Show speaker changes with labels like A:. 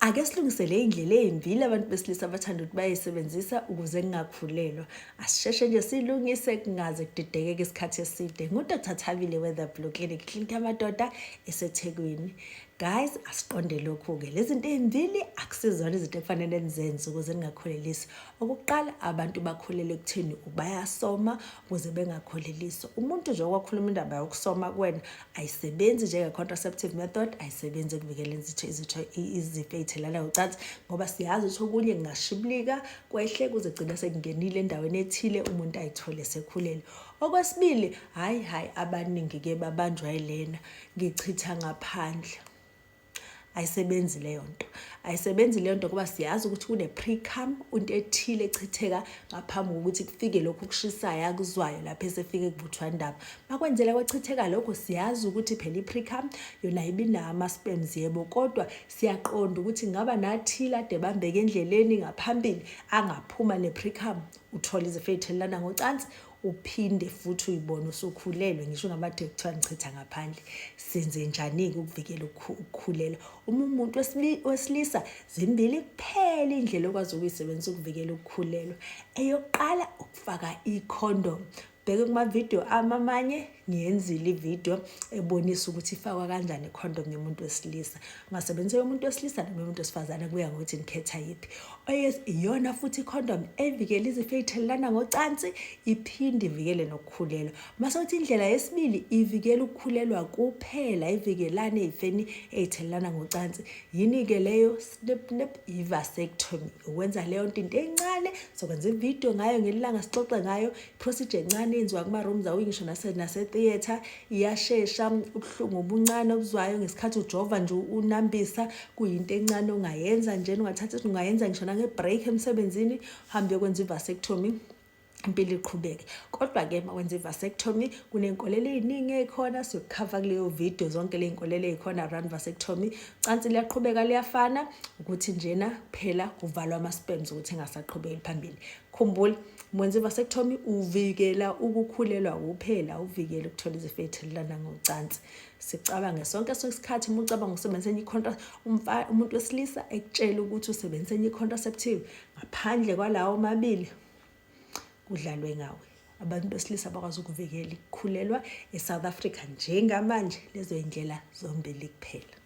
A: Ake silungise le indlela ezimbili abantu besilisa abathanda ukuthi bayisebenzisa ukuze kungakhulelwa. Asisheshe nje silungise kungaze kudidekeke isikhathi eside. NguDr Thabile we-The Blue Clinic, iklinikhi yamadoda eseThekwini. Guys, asiqonde lokhu-ke. Lezi zinto ey'mbili akusizona izinto ekufanele nizenze ukuze ningakhulelisi. Okokuqala, abantu bakhulele ekutheni bayasoma ukuze bengakhuleliswa. Umuntu nje okwakhuluma indaba yokusoma kuwena ayisebenzi njenge-contraceptive method, ayisebenzi ekuvikeleni izifo ey'thelelana ngocansi, ngoba siyazi ukuthi okunye kungashibilika kwehle kuze kugcine sekungenile endaweni ethile umuntu ayithole sekhulelwe. Okwesibili, hhayi hhayi, abaningi-ke babanjwa yilena ngichitha ngaphandle. Ayisebenzi leyo nto, ayisebenzi leyo nto ngoba siyazi ukuthi kune-precum, into ethile echitheka ngaphambi kokuthi kufike lokhu kushisayo akuzwayo lapho esefike kuvuthwa ndaba. Makwenzela kwachitheka lokho, siyazi ukuthi phela i-precum yona ibinawo ama-sperms, yebo, kodwa siyaqonda ukuthi ngaba nathile ade bambeke endleleni ngaphambili angaphuma ne-precum, uthole izifo ey'thelelana ngocansi, uphinde futhi uyibone usukhulelwe ngisho ngabathe kuthiwa nichitha ngaphandle. Senze njani-ke ukuvikela ukukhulelwa? Uma umuntu wesilisa, zimbili kuphela indlela okwazi ukuyisebenzisa ukuvikela ukukhulelwa. Eyokuqala, ukufaka ikhondom. Bheke kumavidiyo ami amanye, ngiyenzile ividiyo ebonisa ukuthi ifakwa kanjani ikhondom yomuntu wesilisa. Ungasebenzisa yomuntu wesilisa noma yomuntu wesifazane, kuya ngokuthi nikhetha yiphi. Iyona futhi ikhondom evikela izifo ey'thelelana ngocansi, iphinde ivikele nokukhulelwa. Mase kuthi indlela yesibili ivikela ukukhulelwa kuphela, ivikelane ey'feni ey'thelelana ngocansi. Yini-ke leyo? Snip nip, i-vasectomy. Ukwenza leyo nto, into encane, sokwenza ividiyo ngayo ngelilanga, sixoxe ngayo. Procedure encane yenziwa kuma-rooms awuyi ngisho nase-theatre, iyashesha, ubuhlungu obuncane obuzwayo ngesikhathi ujova nje unambisa, kuyinto encane ongayenza nje, ungathatha ungayenza ngisho nange-break emsebenzini, uhambe uyokwenza i-vasectomy, impilo iqhubeke. Kodwa-ke uma wenza i-vasectomy kuney'nkolelo ey'ningi ey'khona, siyokukhava kuleyo video zonke ley'nkolelo ey'khona around vasectomy. Cansi liyaqhubeka liyafana, ukuthi njena kuphela kuvalwa ama-sperms ukuthi engasaqhubekeli phambili. Khumbula, uma wenza i-vasectomy uvikela ukukhulelwa kuphela, uvikele ukuthola izifo ey'thelelana ngocansi. Sicabange sonke isikhathi uma ucabanga ukusebenzisa enye umuntu wesilisa ekutshela ukuthi usebenzisa enye i-contraceptive ngaphandle kwalawo amabili, kudlalwe ngawe. Abantu besilisa bakwazi ukuvikela ukukhulelwa eSouth Africa njengamanje, lezo yindlela zombili kuphela.